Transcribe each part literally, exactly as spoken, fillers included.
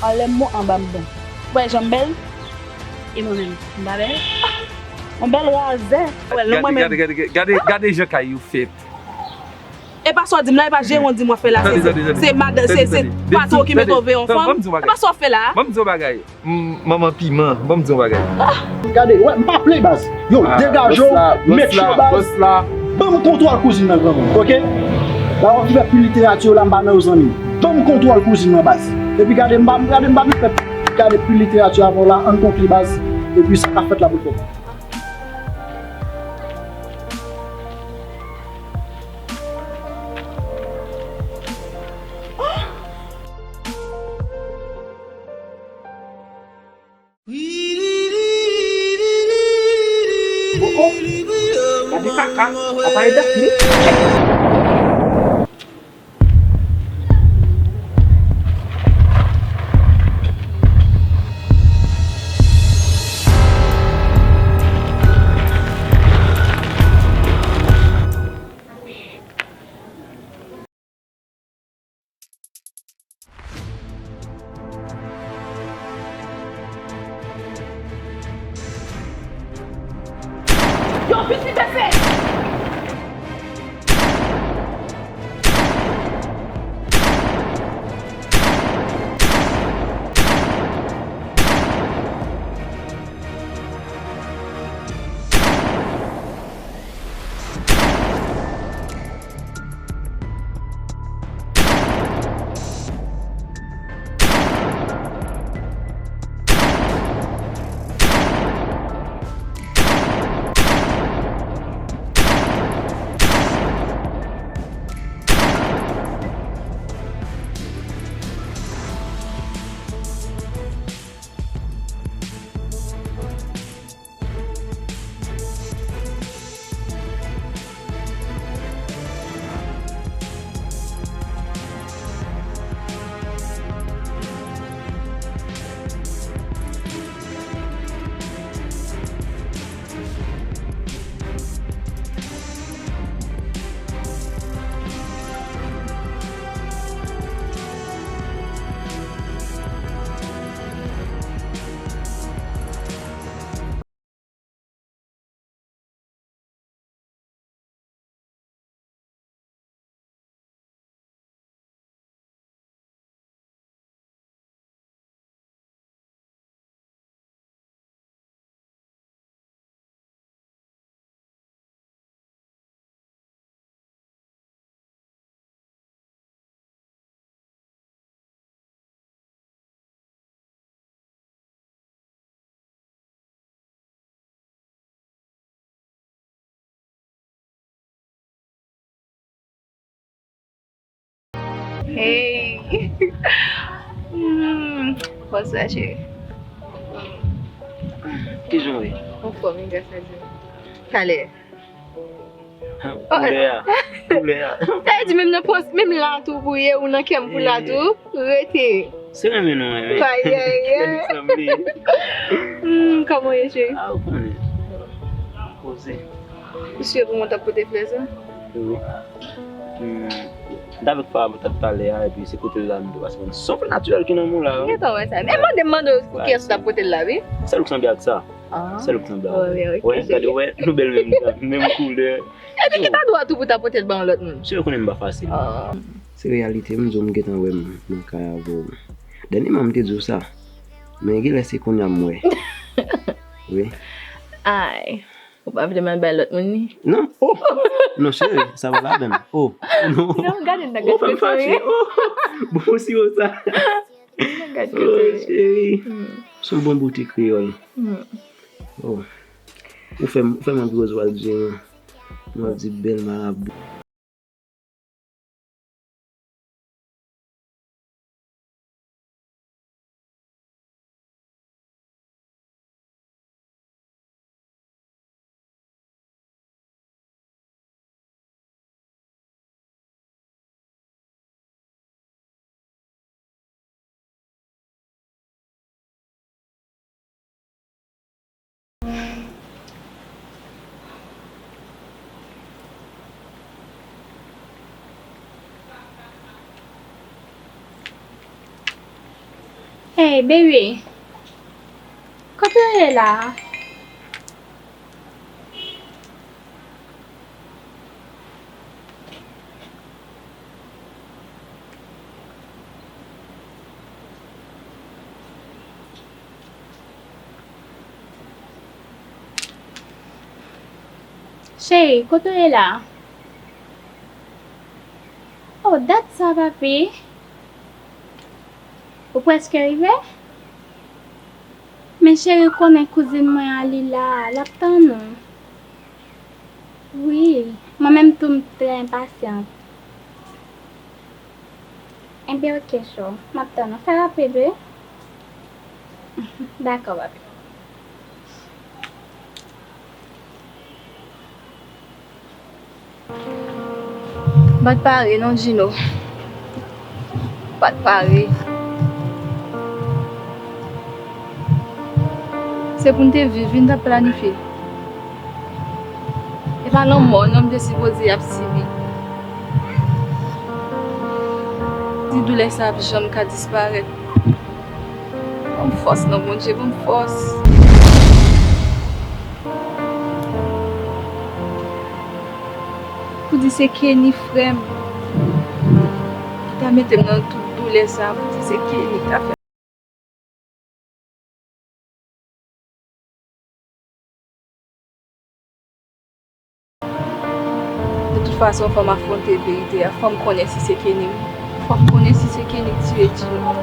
Anlè m bon, anba m bon. Ou wè jan m bèl? E mwen menm, m pa bèl? Yon bèl razè. Ou wè, lè mwen menm. Gade, gade, gade, gade, gade jan kay yo fèt. E pa sa w di m la, e pa jeran w di m w ap fè la, se, se madan, se, se patwon ki mete w veye yon fanm. E pa sa w fè la. Ban m di yon bagay. M, manman piman, ban m di yon bagay. Gade, wè, m pa play baz. Yo, degaje w, met yo baz. Ban m kontwòl kouzin nan granmoun, oke? La w ap fè pi literati yo la, m pa nan yo zanmi. Ban m kontwòl kouzin nan baz. Epi gade, m pa, gade, m pa vin fè gade pi literati avè w la, ann konkli baz. Epi sa k ap fèt la pou l fèt. Oh, oh. Gade kaka, papa e dat li. Yo, vin vite fè! Hey! Hmm, bonswa, cheri. Kijan w ye? Anfòm, wi, gras a Dye. Talè. Koulè a. Koulè a. Sa vle di menm nan pòz, menm la tou pou ye, ou nan kè m pou la tou, rete. Se renmen nou renmen. Ayayay. Kè nou sanble. Hmm, kòman w ye, cheri? A, ou konnen. Poze. Ou si pou mwen t ap pote flè sa? Wi. Hmm. M t avèk Farah talè a, epi se kote l la m te pase. Se yon flè natirèl ki nan men w la, wi. Gentan wè sa. E mande m, mande w pou kiyès ou t ap pote l la, wi. Sèl ou k sanble ak sa. Ah. Sèl ou k sanble avè l. Wè, wè, wè, gade, wè, nou bèl menm jan, menm koulè. Epi ki ta dwa tou pou ta pote l ba yon lòt moun? Cheri, ou konnen m pa fasil. Ah. Se reyalite, m di w, m gentan wè m nan kay avè w. Dènyèman, m te di w sa. Men genlè se kounye a m wè. Wi. Ay. Ou pa vle m al bay lòt moun li? Non. Oh! Non, cheri, sa pa ladann. Oh, non. Non, gade nan gad fè m fache. Oh, bon, si w sa. Gad kote. Oh, cheri. Hmm. Se yon bon bote kreyòl. Hmm. Oh. Ou fè m, ou fè m anvi wè w al di, nou ap di bèl marabou. Hey, baby. Kote w ye la? Cheri, kote w ye la? Oh, dat sa, papi. Ou prèske rive? Men cheri, ou konnen kouzin mwen an, li la, l ap tann ou. Wi, mwen menm tou m trè enpasyant. Enben, oke, cho. M ap tann ou. Fè rapid, wi. Dakò, papi. M pa t pare non, Djino. M pa t pare. Se pou n te viv, wi, n t ap planifye. E pa lanmò non m te sipoze ap sibi. Di doulè sa ap janm ka disparèt. Ban m fòs non, Bondye, ban m fòs. Pou di se Kenny, frè m, ki ta mete m nan tout doulè sa, pou di se Kenny ki ta fè. De tout fason, fò m afwonte verite a. Fò m konnen si se Kenny. Fò m konnen si se Kenny ki tiye Djino.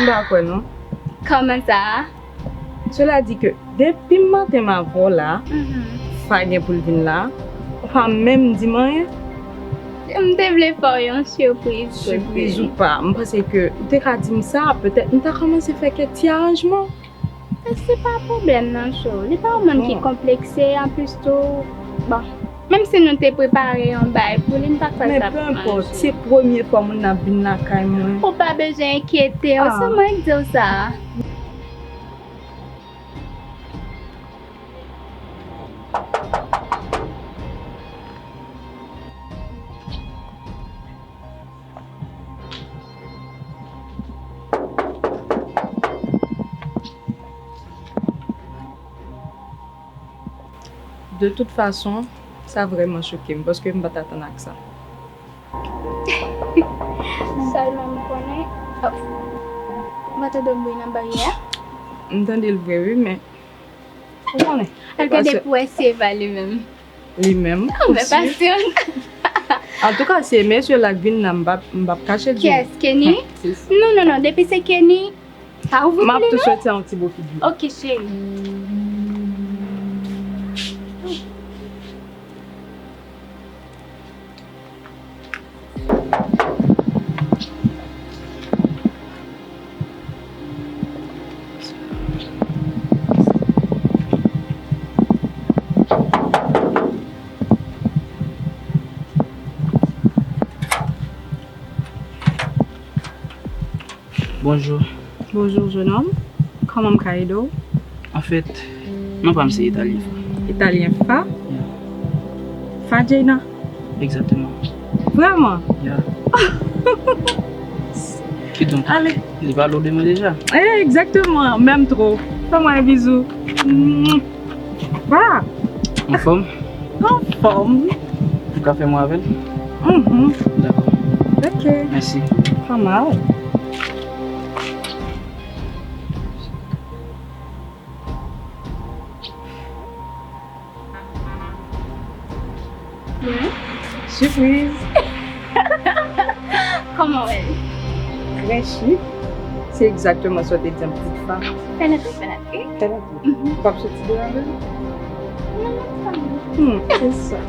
M pa kwè non. Kòman sa? Cela dit que depi maten m avè w la, mhm, Fa gen pou l vin la, ou pa menm di m anyen. M te vle fè w yon sipriz. Sipriz ou pa, m panse ke ou te ka di m sa, petèt m ta kòmanse fè kèk ti aranjman. Se pa pwoblèm nan, cho. Li pa yon moun ki konplekse, anplis tou, bon, menm si nou te prepare yon bay pou li, m pa kwè l t ap manje. Men pe enpòt, se premye fwa moun nan ap vin lakay mwen. Ou pa bezwen enkyete w, se mwen k di w sa. De tout fason, sa vrèman choke m, paske m pa t atann ak sa. Sèlman m konnen, oh, m pa tande yon bri nan baryè a. M tande l vre, wi, men ou konnen. Al gade pou wè si e pa li menm. Li menm. Anben, pasyon. Antouka, se mesye la k vin la, m p ap, m p ap kache l di w. Kiyès? Kenny? Non, non, non, depi se Kenny, pa ouvri pou li non. M ap tou swete yon ti bo figi. Oke, cheri. Bonjou. Bonjou, jenòm. Kòman m ka ede w? Anfèt, non pa m se Italyen Fa. Italyen Fa? Yeah. Fa Jayna? Egzakteman. Vrèman? Yeah. Kidonk, ale, li pale w de mwen deja? Eh, egzakteman, menm twò. Fè mwen yon bizou. Mwah. Anfòm? Anfòm. Ou ka fè mwen avè l? Mhm. Dakò. Ok. Mèsi. Pa mal. Sipriz. Kòman w wè l? Trè chik. Se egzakteman sa w te di an pitit fanm. Fenèt wi, fenèt wi. Fenèt wi. Mhm. W ap soti devan avè l? Non, non, fanmi. Hmm, se sa.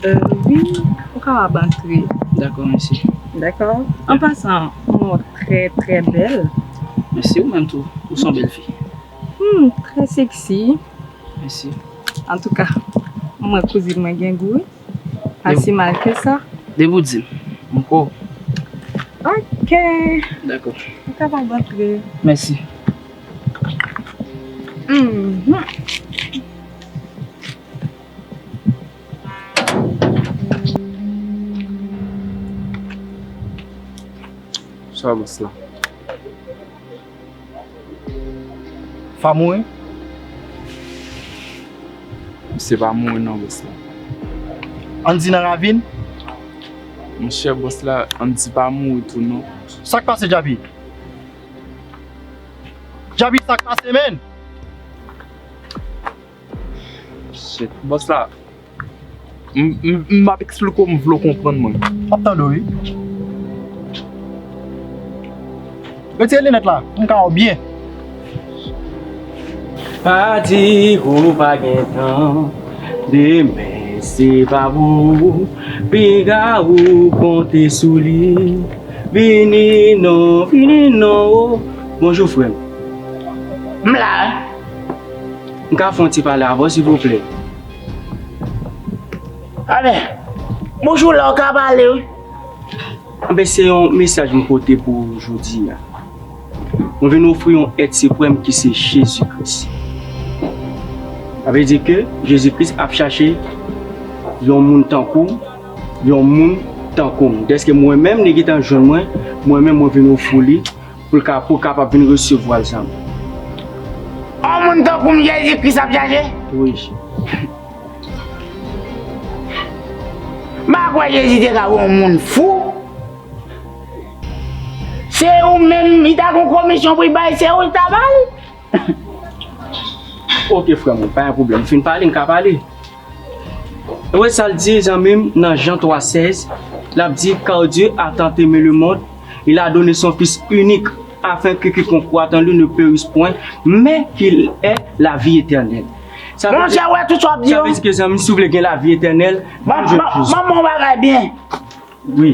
Euh, wi, ou kapab antre. Dakò, mèsi. Dakò. An pasan, ou trè, trè bèl. Mèsi, ou menm tou. Ou se yon bèl fi. Hmm, trè seksi. Mèsi. Antouka, mwen kouzin mwen gen gou, wi. Pa si mal ke sa. Depi w di m, m kwè w. Ok. Dakò. Ou kapab antre. Mèsi. Mhm. Sa bòs la. Fa mouri? Misye pa mouri non, bòs la. Ann di nan ravin? Monchè, bòs la, ann di pa mouri tou non. Sa k pase, Djapi? Djapi, sa k pase, menn? Shit, bòs la. M, m, m ap eksplike w, m vle w konprann mwen. M ap tande w, wi. Retire linèt la, pou m ka wè w byen. Pa di ou pa gen tan, demen se pa pou ou, piga ou konte sou li. Vini non, vini non, o. Bonjou, frè m. M la. M ka fè yon ti pale avè w, silvouplè? Ale. Bonjou, la w ka pale, wi. Anben, se yon mesaj m pote pou ou jodi a. Mwen vin ofri yon èt siprèm ki se Jezi Kris. Sa vle di ke Jezi Kris ap chache yon moun tankou w, yon moun tankou m. Dèske mwen menm, li gentan jwenn mwen, mwen menm, mwen vin ofri w li pou l ka, pou w kapab vin resevwa l, zanmi. Yon moun tankou m, Jezi Kris ap chache? Wi. M pa kwè Jezi te ka wè yon moun fou. Se ou menm, li ta gon komisyon pou li bay, se ou li ta ba l. Ok, frè mwen, pa gen pwoblèm. Fin pale, n ka pale. Ou wè sa l di, zanmi m, nan Jan twa sèz, l ap di, car Dieu a tant aimé le monde, il a donné son Fils unique, afin que quiconque croit en lui ne périsse point, mais qu'il ait la vie éternelle. Sa vle di, monchè, ou wè tout sa w ap di yo? Sa vle di ke, zanmi, si w vle gen lavi etènèl, ban m jwenn Jezi. Ban m yon bagay byen. Wi.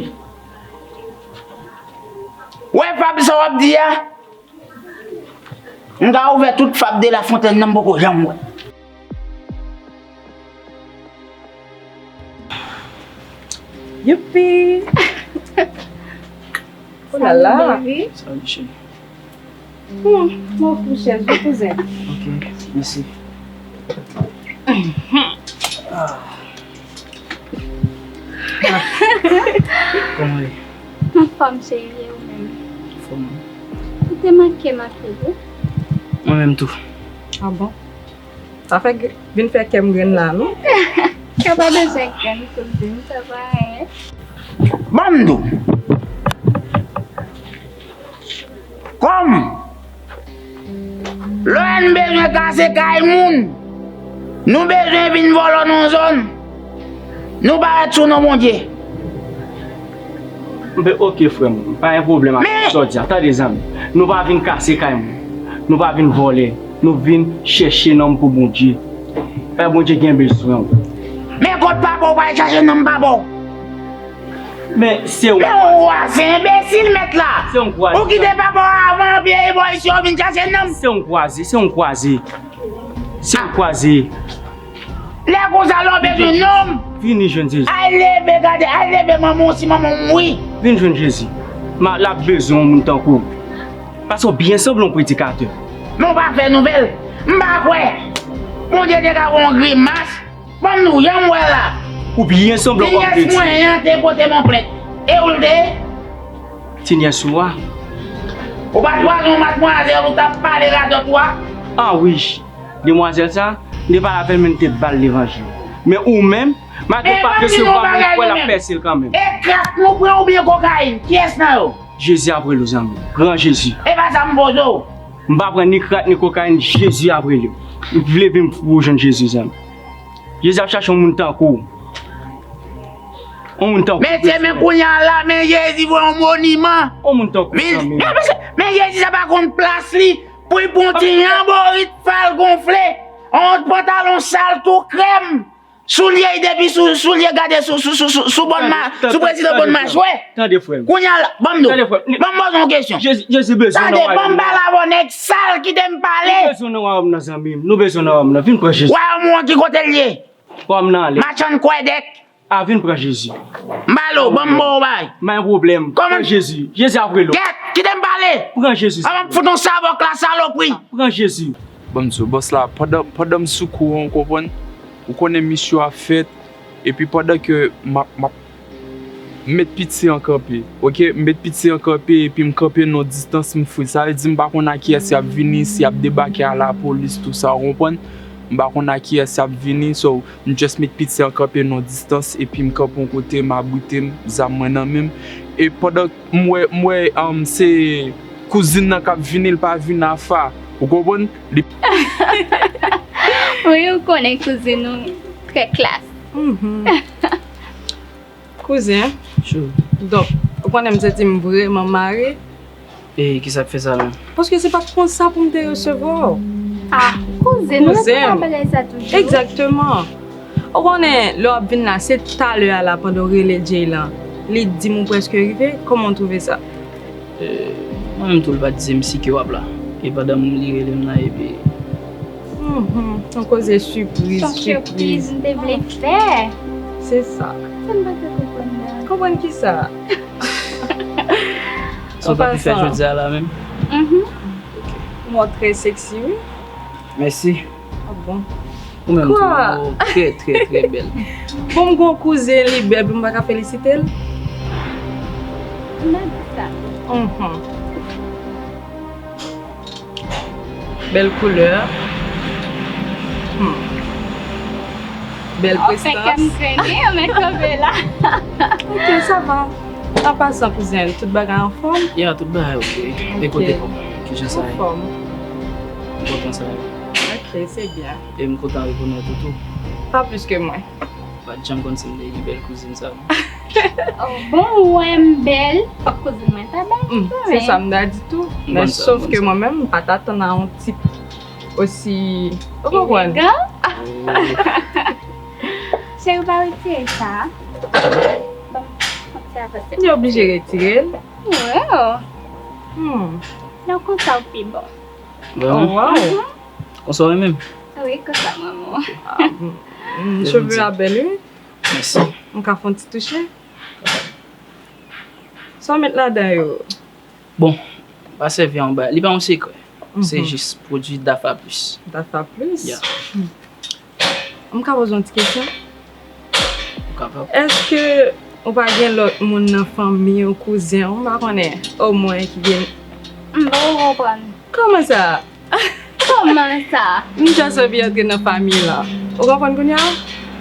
Ou wè fab sa w ap di a? M ka ouvè tout fab de La Fontaine nan, m poko janm wè. Youpi! Oh là là! Salut, baby. Salut, chérie. Hmm, m ofri w chèz wi, kouzen. Ok, mèsi. Ah. Ah. Kòman w ye? Anfòm, cheri, e ou menm? Anfòm. Ou te manke m anpil, wi. Mwen menm tou. Ah bon? Sa fè gr-, vin fè kè m grenn la, non? Kè pa bezwen grenn, kouzin, sa pa anyen. Ban m di w. Kòm lè n bezwen kase kay moun, nou bezwen vin vòlò nan yon zòn, nou parèt sou non Bondye. Enben, ok, frè m, pa gen pwoblèm ak sa w di a. Tande, zanmi, nou pa vin kase kay moun, nou pa vin vòlè, nou vin chèche nanm pou Bondye. Fè Bondye gen bezwen w. Men kot papa w, pa al chache nanm papa w. Men se yon, men w se enbesil, mèt la. Se yon kwaze. Ou kite papa w avan, epi e bò isi w vin chache nanm. Se yon kwaze, se yon kwaze. Se yon kwaze. Lè konsa, lè w bezwen nonm, vini jwenn Jezi. Al leve, gade, al leve manman w si manman w mouri. Vin jwenn Jezi. Ma, l ap bezwen yon moun tankou w. Paske w byen sanble yon predikatè. Men w pa fè nouvèl. M pa kwè Bondye te ka fè yon grimas. Ban m di w, jan m wè la. Ou byen sanble yon òm de Dye. Ninyès mwen an te pote m yon plent. E ou l te ye? Tinyès ou a. Ou pa t pral yon madmwazèl ou t ap pale radòt ou a? Ah wi, demwazèl sa, m te pale avè l, men m te ba l levanjil. Men ou menm, malgre w pa t resevwa, men m kwè l ap pèse l kanmenm. E krak nou pran oubyen kokayin? Kiyès nan yo? Jezi ap rele w, zanmi m. Gran Jezi. E pa sa m poze w. M pa pran ni krak ni kokayin, Jezi ap rele w. Leve m pou w jwenn Jezi, zanmi. Jezi ap chache yon moun tankou w. Yon moun tankou w. Mesye, men kounye a la, men Jezi voye yon moniman. Yon moun tankou w, zanmi m. Men Jezi sa pa konn plas li. Pou l pran ti janborit fal gonfle, yon pantalon sal tou krèm. Soulye l depi sou, soulye gade sou, sou, sou, sou, sou bòn ma-, sou prezidan bòn machwè. Tande, frè m. Kounye a la, ban m di w. Tande, frè m. Ban m poze w yon kesyon. Jezi, Jezi bezwen w nan wayòm nan. Tande, ban m pale avè w, nèg sal, kite m pale. Nou bezwen w nan wayòm nan, zanmi m. Nou bezwen w nan wayòm nan. Vin pran Jezi. Wayòm ou an ki kote l ye? Wayòm nan ale. Machann kwèdèk. Ah, vin pran Jezi. M pale w, ban m ba w bay. M pa gen pwoblèm. Pran Jezi. Jezi ap rele w. Gèt, kite m pale. Pran Jezi. Avan m fout yon savòk la, salopri. Pran Jezi. Ban m di w, bòs la, pandan, pandan m sou kou an, ou konprann? Ou konnen misyon ap fèt, epi pandan ke m ap, m ap met piti an kanpe, oke? M met piti an kanpe, epi m kanpe nan yon distans, m fri. Sa vle di m pa konn a kiyès y ap vini, si y ap debake a lapolis, tou sa, ou konprann? M pa konn a kiyès y ap vini, so, m just met piti an kanpe nan yon distans, epi m kanpe yon kote, m abrite m, zam mwen nan men m. E pandan m wè, m wè, um, se kouzin nan k ap vini, l pa vin afa. Ou konprann? Li Wi, ou konnen kouzin nou trè klas. Mhm. Kouzen. Chou. Donk, ou konnen m santi m vrèman mare. E kisa k fè sa menm? Paske se pa t konsa pou m te resevwa w. Ah, kouzen, nou rete nan bagay sa toujou. Egzakteman. Ou konnen, lè w ap vin la, se talè a la pandan w rele Jay lan, li di m ou prèske rive. Kòman w twouve sa? E, mwen menm tou, li pa t di m si ke w ap la. E pandan m li rele m la, epi Mhm, yon koze sipriz, sipriz. Yon sipriz m te vle fè. Se sa. Sa m pa ka konprann la. Konprann kisa? Sa w t ap fè jodi a la menm? Mhm. Ok. Mwen trè seksi, wi. Mèsi. Ah bon? Ou menm tou, ou trè, trè, trè bèl. Bon, m gon kouzen, li bèl, pou m pa ka felisite l? M pa di sa. Mhm. Bèl koulè. Hmm. Bèl prestans. Ou fè kè m grennen, ou mèt kanpe la. Ok, sa va. An pasan, kouzen, tout bagay anfòm? Ya, tout bagay ok. E kote kò m? Kijan sa ye? Anfòm. M kontan sa ye. Ok, se byen. E m kontan rekonèt ou tou. Pa plis ke mwen. Pa t janm konn si m te gen bèl kouzin sa non. Oh, bon, ou wè m bèl, fòk kouzin mwen ta bèl kanmenm. Se sa m ta di tou. Men sof ke mwen menm, m pa t atann a yon tip osi, ou konprann? Elegan. Cheri, pa retire sa. Bon, yon ti avanse. Li oblije retire l. Wi. Hmm. Non, konsa w pi bon. Vrèman? Oh, wow. Mhm. Konsa w renmen m? Wi, konsa m renmen w. Ah, mm, mm, cheve a bèl, wi. Mèsi. M ka fè yon ti touche? Sa w met ladan yo? Bon, m pa sèvi a yon bagay. Li pa yon sekrè. Se jis pwodui Dafa Plus. Dafa Plus? Ya. Hmm. M ka poze yon ti kesyon? Ou kapab. Èske ou pa gen lòt moun nan fanmi w, kouzen w, m pa konnen, omwen ki gen... M poko konprann. Kòman sa? Kòman sa? M just anvi antre nan fanmi lan. Ou konprann kounye a?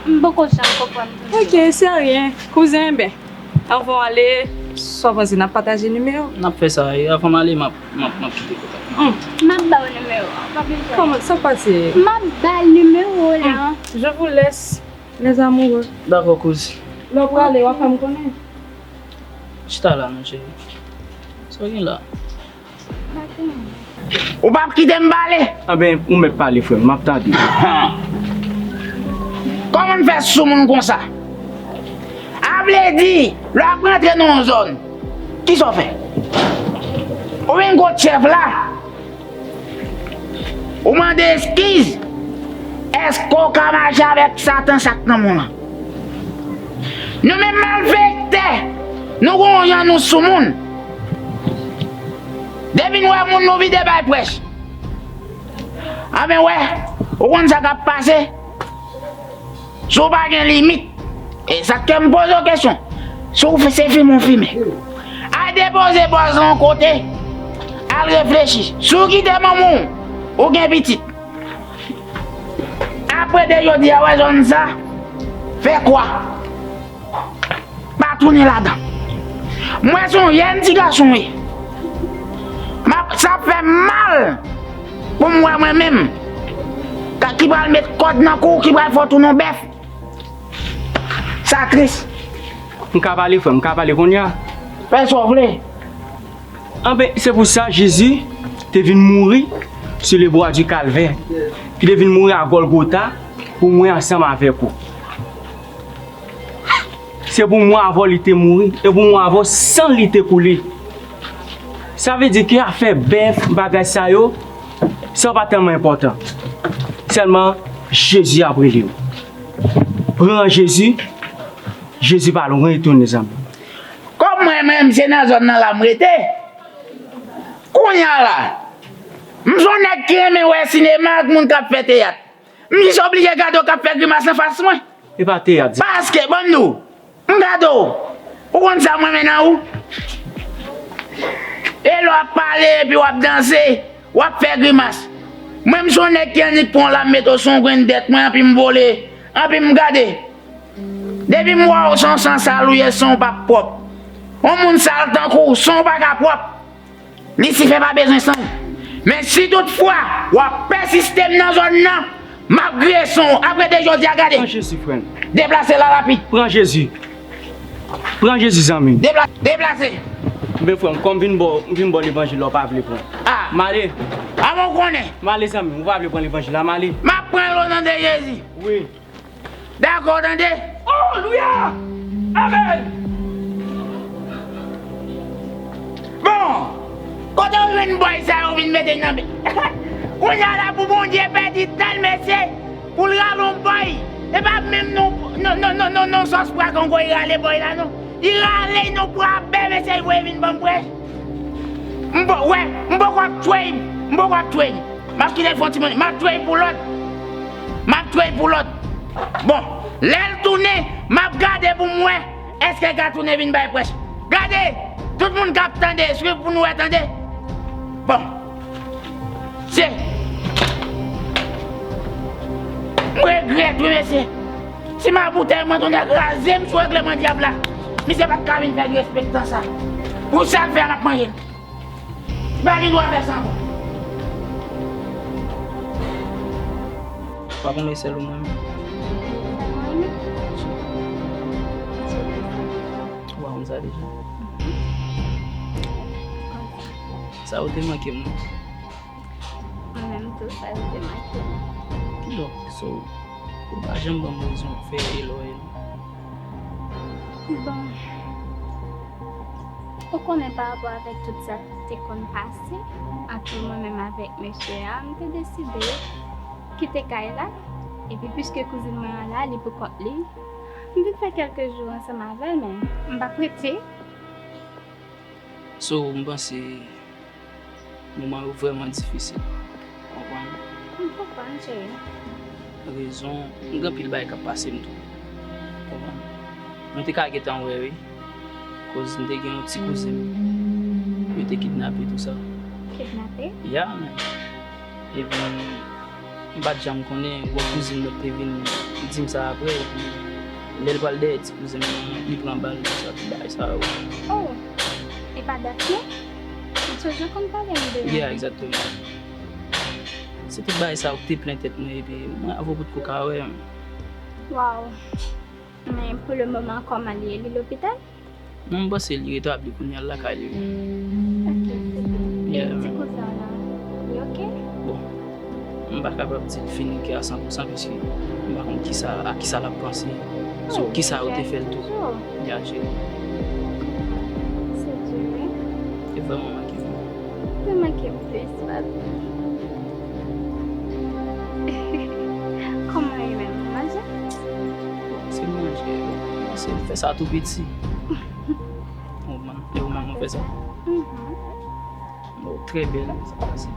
M poko janm konprann toujou. Ok, se anyen. Kouzen, ben, anvan w ale, sa w panse, n ap pataje nimewo? N ap fè sa, e avan m ale, m ap, m ap, m ap kite kontak mwen. Hmm. M ap ba w nimewo a, pa bezwen. Kòman, sa k pase? M ap ba l nimewo w lan. Hmm. Je vous laisse, les amoureux. Dakò, kouz. Lè w prale, w ap fè m konnen. Chita la, non, cheri. Sa w gen la? Ou p ap kite m pale? Anben, ou mèt pale, frè m, m ap tande. Kòman n fè sou moun konsa? A vle di, lè w ap rantre nan yon zòn, kisa w fè? Ou vin kot chèf la, ou mande eskiz. Èske w ka mache avèk Satan sa k nan men w lan? Nou menm malfektè, nou gon yon jan nou sou moun. Depi n wè moun, nou vide bay prèch. Anben wè, ou konn sa k ap pase? Si w pa gen limit, e sa k fè m poze w kesyon. Si w se fimen w fimen, al depoze bòz lan yon kote. Al reflechi. Si w kite manman w, ou gen pitit. Apre de jodi a, wè zòn sa, fè kwa. Pa tounen ladan. Mwen se yon jèn ti gason wi. M ap, sa ap fè m mal pou m wè mwen menm ka, ki pral met kòd nan kou, ki pral fè w tounen yon bèf. Sa tris. M ka pale, frè m, m ka pale kounye a? Fè sa w vle. Anben, se pou sa Jezi te vin mouri sou le bwa di Kalvè, ki te vin mouri a Gòlgota pou mwen ansanm avèk ou. Se pou mwen avè w li te mouri, e pou mwen avè w san li te koule. Sa vle di ke afè bèf, bagay sa yo, sa pa tèlman enpòtan. Sèlman, Jezi ap rele w. Pran Jezi, Jezi pa lwen tounen, zanmi. Kòm mwen menm, se nan zòn nan la m rete. Kounye a la, m se yon nèg ki renmen wè sinema ak moun k ap fè teyat. M jis oblije gade w k ap fè grimas anfas mwen. E pa teyat, zanmi. Paske, ban m di w, m gade w. Ou konn sa m renmen nan ou? E lè w ap pale epi w ap danse, w ap fè grimas. Mwen, m se yon nèg ki annik pran w la, m mete w sou yon grenn dèt mwen, anpi m vole, anpi m gade. Depi m wè w, se yon san sal ou ye, san w p ap pwòp. Yon moun sal tankou w, san w pa ka pwòp. Lisifè pa bezwen san w. Men si toutfwa w ap pèsiste m nan zòn nan, m ap griye san w. Apre de jodi a, gade. Pran Jezi, frè m. Deplase la rapid. Pran Jezi. Pran Jezi, zanmi. Depla-, deplase. Men frè m, kòm m vin ba w, m vin ba w levanjil la, w pa vle pran. Ah. M ale. Avan w konnen. M ale, zanmi, ou pa vle pran levanjil la, m ale. M ap pran l o non de Jezi. Wi. Dakò, tande? Oh, louya! Amèn! Bon, kote w jwenn bòy sa yo vin mete nan men? Kounye a la pou Bondye pèdi tan l, mesye, pou l rale yon bòy. E pa menm non, non, non, non, non, non, sòs pwa kongo li rale bòy la, non. Li rale yon pwa bè, mesye, li voye vin ban m prèch. M po-, wè, m poko ap tchwey, m poko ap tchwey. M ap kite l fè yon ti monnen. M ap tchwey pou lòt. M ap tchwey pou lòt. Bon, lè l tounen, m ap gade pou m wè èske l ka tounen vin bay prèch. Gade, tout moun k ap tande, swiv pou nou wè, tande. Bon. Se. M regrèt, wi, mesye. Si m a boutèy mwen, tonè kraze m sou règleman dyab la. Misye pa t ka vin fè derespektan sa. Pou sa l fè a, l ap manje l. Li pa gen dwa fè sa ankò. Ou pa konn e sèl ou mwen menm. Ou pa konn sa deja. Sa ou te manke m. Mwen menm tou, sa yo te manke m. Kidonk, so, ou pa janm ban m rezon pou fè e lò e non. Bon, ou konnen pa rapò avèk tout sa k te konn pase ant mwen menm avèk mesye a, m te deside kite kay la. Epi, piske kouzin mwen an la, li pou kont li, m vin fè kèlke jou ansanm avè l, men m p ap rete. So, m panse moman yo vrèman difisil. Konprann? M konprann, cheri. Rezon, m gen anpil bagay k ap pase m tou. Konprann? Nou te ka gentan wè, wi. Koz m te gen yon ti kouzen m. Yo te kidnape tou sa. Kidnape? Ya, men. Epi, m pa t janm konnen, gwo kouzin mwen te vin di m sa apre, epi lè l pral dèyè ti kouzen m nan, li pran bal, tout sa, tout bagay sa yo. Oh, e pa dat non? M sonje w konn pale m de... Yeah, egzakteman. Se tout bagay sa yo k te plen tèt mwen, epi mwen avè w potko ka wè. Waw. Men pou le moman, kòman li ye? Li lopital? Non, m panse li retabli kounye a, l lakay li. Ok, se byen. Yeah, ti kouzen w lan, li ok? Bon, m pa kapab di l fini ke a san pou san, piske m pa konn kisa, a kisa l ap panse. So, kisa yo te fè l tou. Ya, cheri. Se di wi. E vrèman manke m. Ou manke m plis, papi. Kòman e menm, ou manje? Se manje, se fè sa tou piti. Ou konprann? E ou menm ou fè sa? Mhm. Bon, trè bèl, sa pase.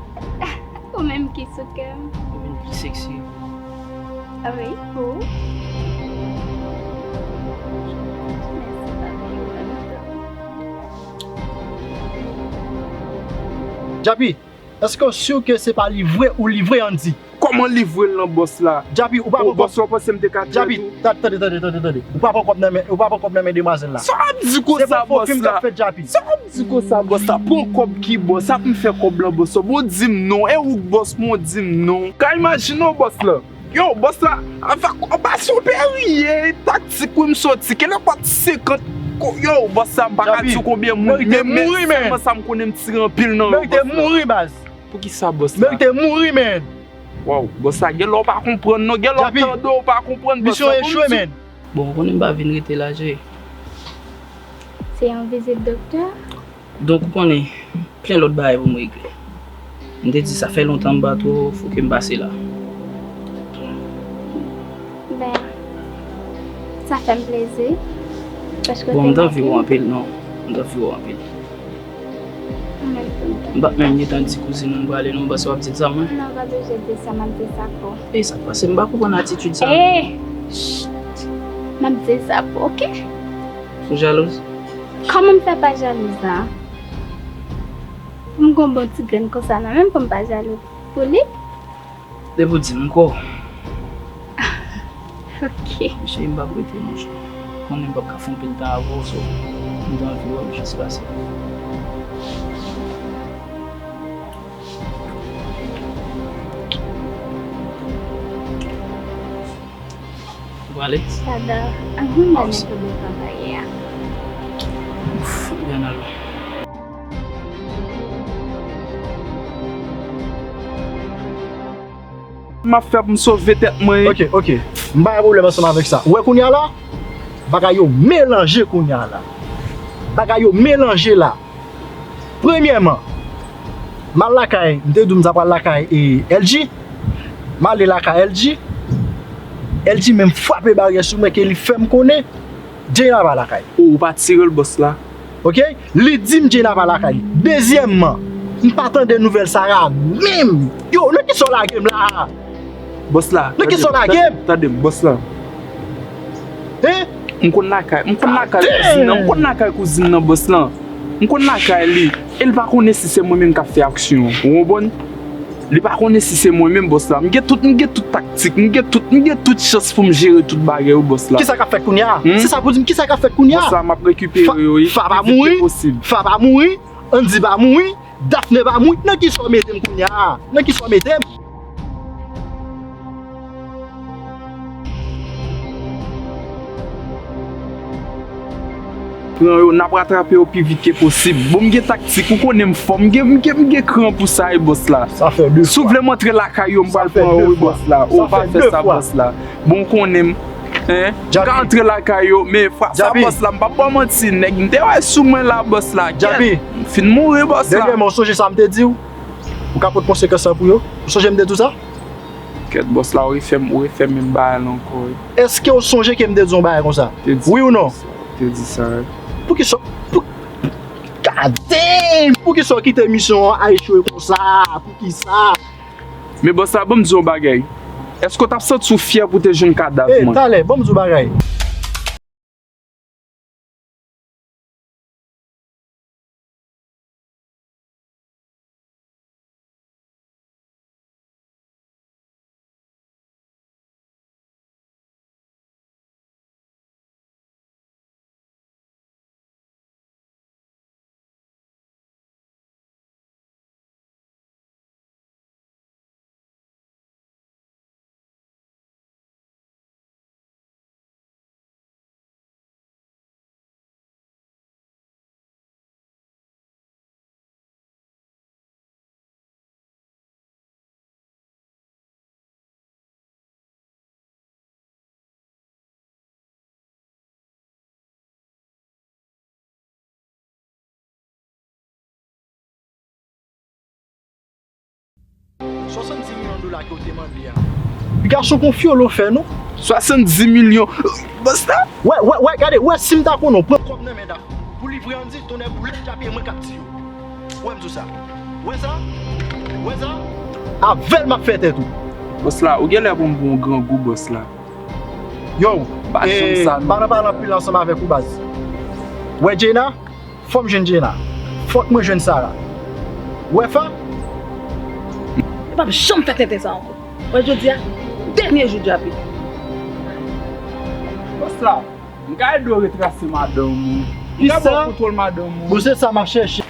Ou menm ki sou kè m. Ou vin pi seksi. Ah wi, pou ou? Mèsi, papi. Djapi, èske w si ke se pa livre ou livre Andy? Kòman livre l nan bòs la? Djapi, ou pa pran kòb. Bòs la, w panse m te ka trèt ou? Djapi, tande, tande, tande, tande, tande. Ou pa pran kòb nan men, ou pa pran kòb nan men demwazèl la. Sa w ap di konsa, bòs la? Se pa fo fim k ap fèt, Djapi. Sa w ap di konsa, bòs la? Pran kòb ki bòs? Sa pou m fè kòb lan, bòs la? Bon, di m non. E ou k bòs mwen, ou di m non. Ka imajine w, bòs la. Yo, bòs la, avèk anba son perye, taktik wi m soti. Kèlkeswa senkant, ko-, yo, bòs la, m pa ka di w konbyen moun, men, men sèlman sa m konnen m tire anpil nan yo, bòs la. Merite mouri, baz. Poukisa, bòs la? Merite mouri, man. Waw, bòs la, gen lè w pa konprann, non, gen lè w tande w pa konprann, bòs la. Misyon echwe, man. Bon, ou konnen m pa vin rete la, Jay. Se yon vizit doktè? Donk, ou konnen, plen lòt bagay pou m regle. M te di, sa fè lontan m pa twò fou ke m pase la. Ben, sa fè m plezi. Paske w te manke m. Bon, m t anvi w anpil, non. M t anvi w anpil. Mwen menm tou, m t anvi. M pa t menm gentan di kouzin ou m prale, non, paske w ap di l sa, mwen. Non, w pa bezwen di sa, m ap di sa pou. E sa k pase? M pa konprann atitid sa. E! Chit! M ap di sa pou, oke? Ou jalouz? Kòman m fè pa jalouz la? M gon bon ti grenn konsa nan men m pou m pa jalou pou li. Depi w di m kò. Ok. Cheri, m p ap rete non, cheri. Konnen m p ap ka fè anpil tan avè w, so m t anvi wè w jis pase. Ou prale? Sada, ann vin wè mwen tonbe travay a. Ouf, byen al. M ap fè pou m sove tèt mwen. Ok, ok. M pa gen pwoblèm ansanm avèk sa. Ou wè kounye a la? Bagay yo melanje kounye a la. Bagay yo melanje la. Premyèman, m al lakay, m te di w m ta pral lakay e L G. M ale lakay L G. L G menm frape baryè sou mwen ke li fè m konnen Jayna pa lakay. O, ou pa tire l, bòs la? Ok? Li di m Jayna pa lakay li. Dezyèmman, m pa tande nouvèl Sarah menm. Yo, nan kisa w lage m la? Bòs la, nan kisa w lage m? Tande m, bòs la. Hein? M konn lakay, m konn lakay kouzin nan, m konn lakay kouzin nan, bòs la. M konn lakay li. E l pa konnen si se mwen menm k ap fè aksyon an. Ou konprann? Li pa konnen si se mwen menm, bòs la. M gen tout, m gen tout taktik, m gen tout, m gen tout chans pou m jere tout bagay yo, bòs la. Kisa k ap fèt kounye a? Hmm? Se sa pou di m, kisa k ap fèt kounye a? Bòs la, m ap rekipere yo, wi. Fa pa mouri, Fa pa mouri, Andy pa mouri. Daphné pa mouri, nan kisa w mete m kounye a? Nan kisa w mete m? Pran yo, n ap ratrape yo pi vit ke posib. Bon, m gen taktik, ou konnen m fò, m gen, m gen, m gen kran pou sa, wi, bòs la. Sa fè de fwa. Si w vle m antre lakay yo, m pral pran yo, wi, bòs la. Ou pa fè sa, bòs la. Bon, ou konnen m. Hein? M ka antre lakay yo, men fwa sa, bòs la, m p ap ba w manti, nèg m te wè sou mwen la, bòs la. Kèt, m fin mouri, bòs la. Dènyèman, ou sonje sa m te di w? Ou ka pot konsekans lan pou yo? Ou sonje m te di w sa? Kèt, bòs la, ou refè m, ou refè menm bagay la ankò, wi. Èske w sonje ke m te di w yon bagay konsa? Wi ou non? Te di sa, wi. Poukisa, pou, God damn! Poukisa w kite misyon an echwe konsa? Poukisa? Men bòs la, ban m di w yon bagay. Èske w t ap santi w fyè pou w te jwenn kadav mwen? Talè, ban m di w bagay. Swasanndiz milyon dola ke w te mande a. Gason, kon fyolo fè nou. Swasanndiz milyon. Bòs la? Wè, wè, wè, gade, wè, si m ta konnen w pran kòb nan men Daphné pou livre Andy, tonnè boulèt, Djapi, e mwen k ap tiye w. Wè m di w sa. Wè sa? Wè sa? Avè l m ap fè tèt ou. Bòs la, ou genlè pran m pou yon grangou, bòs la. Yo, m pa janm sa, non. M pa nan pale anpil ansanm avèk ou, baz. Wè Jayna? Fò m jwenn Jayna. Fòk mwen jwenn Sarah. Ou wè Fab? Li p ap janm fè tenten sa ankò. Wè jodi a, dènye jou djape. Bòs la, m ka ede w retrase madanm ou. M ka ba w kontwòl madanm ou. Bon, se sa m ap chèche.